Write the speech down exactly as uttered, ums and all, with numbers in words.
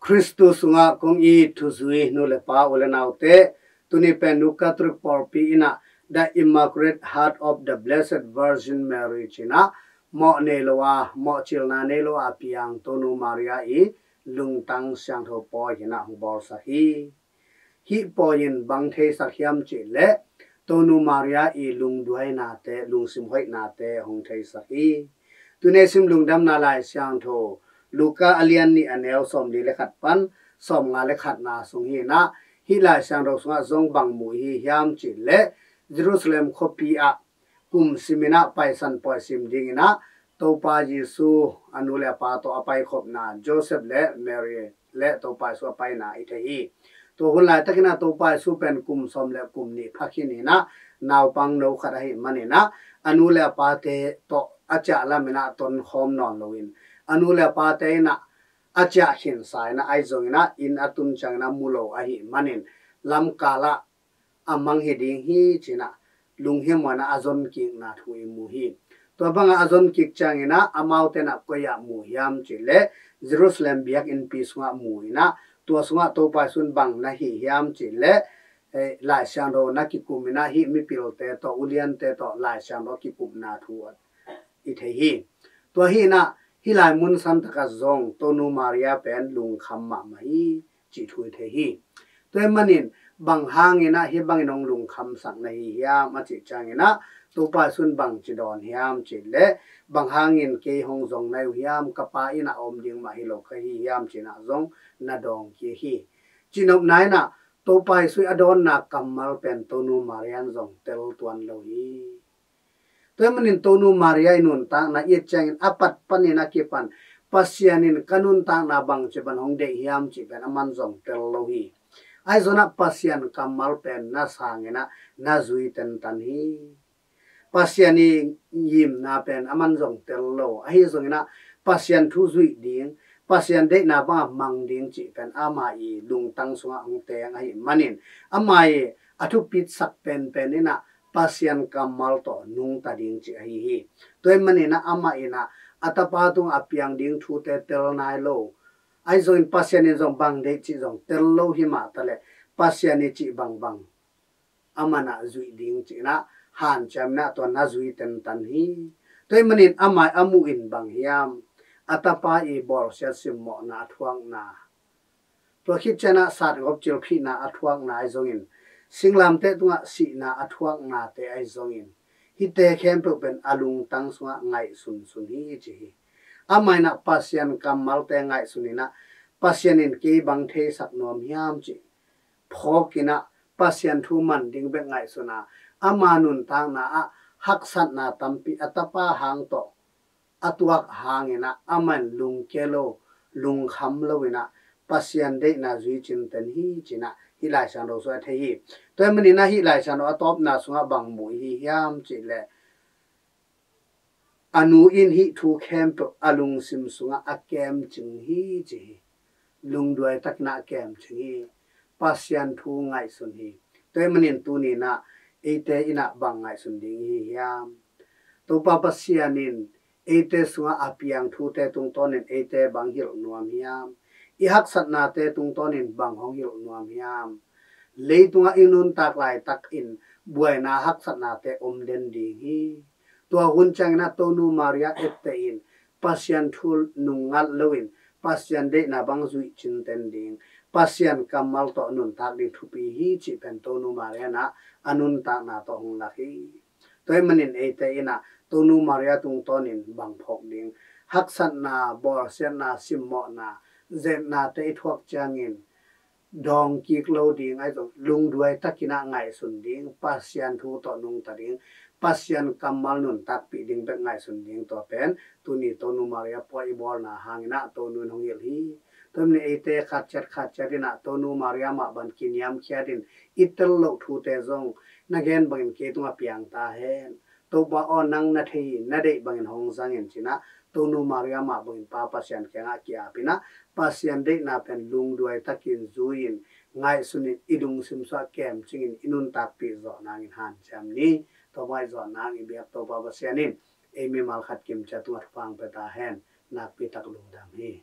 Khristu sungah kong it thuzui nu le pa, u le naute, tuni pen Nu Katolik pawlpi in ah The Immaculate Heart of the Blessed Virgin Mary ci-in ah mawh nei lo a, mawhcilna nei lo a piang Tonu Maria i lungtang siangtho pawi hi-in ah hong bawlsak hi. Hih pawi in bang theisak hiam cih leh Tonu Maria i lungduainate, lungsim hoihnate hong theisak hi. Tuni i sim lungdamna Lai Siangtho Luka a lian nih, a neu sawmli le khat pan sawmnga le khatna sung hi-in ah, hih Lai Siangtho sungah zong bang mu i hi hiam cih leh Jerusalem khuapi ah kum sim in ah Paisan pawi sim dingin ah Topa Jesu a nu le a pa tawh a paikhopna, Joseph le Mary le Topa Jesu a paina i thei hi. Tua hun laitakin ah Topa Jesu pen kum sawm le kum nih pha khin in ah naupang no khat ahih manin ah a nu le a pate tawh a ciah lam in ah tonkhawm nawn loin, a nu le a pate in ah a ciah khinsa in ah, ahi zongin ah inn a tun ciangin ah mu lo ahih manin lamkal ah a mang hi ding hi ci-in ah lunghimhuai in ah a zonkikna thu i mu hi. Tua bangah a zonkik ciangin ah amaute in ah koi ah mu hiam cih leh Jerusalem biakinnpi sungah mu in ah, tua sungah Topa Jesu in bang na hih hiam cih leh, eh, Lai Siangtho na kikum in ah hih mipilte tawh, uliante tawh Lai Siangtho kikupna thu i thei hi. Tua hi-in ah hih lai mun santak ah zong Tonu Maria pen lungkham mahmah hi cih thu i thei hi. Tua ahih manin bang hangin ah hih bangin hong lungkhamsak na hi hiam a cih ciangin ah Topa Jesu in bang ci dawn hiam cih leh, bang hangin kei hong zong na hi uh hiam, ka Pa inn ah a om ding mah hi lo ka hi hiam ci-in ah zong na dawng kik hi. Cihnopna in ah Topa Jesu i a dawnna kammal pen Tonu Maria in zong tel tuan lo hi. Tua ahih manin Tonu Maria i nuntakna i et ciangin a pat panin a kipan Pasian in ka nuntakna bangci bang hong deih hiam cih pen aman zong tel lo hi. Ahi zongin ah Pasian kammal pen na sang in ah na zui tentan hi. Pasian i ngimna pen aman zong tel lo. Ahi zongin ah Pasian thu zuih ding, Pasian deihna bangah mang ding cih pen ama i lungtang sungah hong teng ahih manin, ama i a thupitsak penpen in ah Pasian kammal tawh nungta ding cih ahi hi. Tua ahih manin ah amah in ah a Tapa tungah a piang ding thute tel nai lo. Ahi zongin Pasian in zong bang deih cih zong tel lo hi mah taleh, Pasian i cih bangbang amah in ah zuih ding cih in ah hanciam in ah tua na zui tentan hi. Tua ahih manin amah i a muh in bang hiam? A Tapa i bawlsiat simmawhna a thuakna, tua khit ciangin ah satgawp cilphihna a thuakna ahi zongin, singlamteh tungah sihna a thuaknate ahi zongin, hihte khempeuh pen a lungtang sungah ngaihsunsun hi ci hi. Amah in ah Pasian kammalte ngaihsun in ah, Pasian in kei bang theisak nuam hiam cih phawk in ah, Pasian thu man ding bek ngaihsun a, ama nuntakna ah haksatna tampi a Tapa hang tawh a tuak hangin ah amah in lungkia lo, lungkham lo in ah Pasian deihna zui cinten hi ci-in ah hih Lai Siangtho sungah a thei hi. Tua ahih manin ah hih Lai Siangtho a tawpna sungah bang mu i hi hiam cih leh, a nu in hih thu khempeuh a lungsim sungah a kemcing hi ci hi. Lungduai takin ah a kemcing hi. Pasian thu ngaihsun hi. Tua ahih manin tuni in ah eite in ah bang ngaihsun ding i hi hiam? Topa Pasian in eite sungah a piang thute tungtawnin eite bang hilh nuam hiam? I haksatnate tungtawnin bang hong hilh nuam hiam? Leitungah i nuntak laitakin buaina haksatnate om den ding hi. Tua hun ciangin ah Tonu Maria etteh in, Pasian thu nungngat loin Pasian deihna bang zuih cinten ding, Pasian kammal tawh nuntak ding thupi hi cih pen Tonu Maria in ah a nuntakna tawh hong lak hi. Tua ahih manin eite in ah Tonu Maria tungtawnin bang phawk ding? Haksatna, bawlsiatna, simmawhna, zetnate i thuak ciangin dawng kik lo ding, ahi zong lungduai takin ah ngaihsun ding, Pasian thu tawh nungta ding, Pasian kammal nuntakpih ding bek ngaihsun ding, tua pen tuni Tonu Maria pawi i bawlna hangin ah Tonu in hong hilh hi. Tua ahih manin eite khatciat khatciat in ah Tonu Maria mah bang kiniamkhiat in, i tel loh thute zong na gen bangin kei tungah piang ta hen. Topa aw, nang na thei hi, na deih bangin hong zang in ci-in ah Tonu Maria mah bangin Pa Pasian kiangah ki-ap in ah, Pasian deihna pen lungduai takin zui-in, ngaihsun in, i lungsim sungah kemcing in, i nuntakpih zawh nangin hanciam ni. Tua bang i zawh nang i biak Topa Pasian in ei mimal khat kimciat tungah thupha hong pia ta hen. Nakpi tak lungdam hi.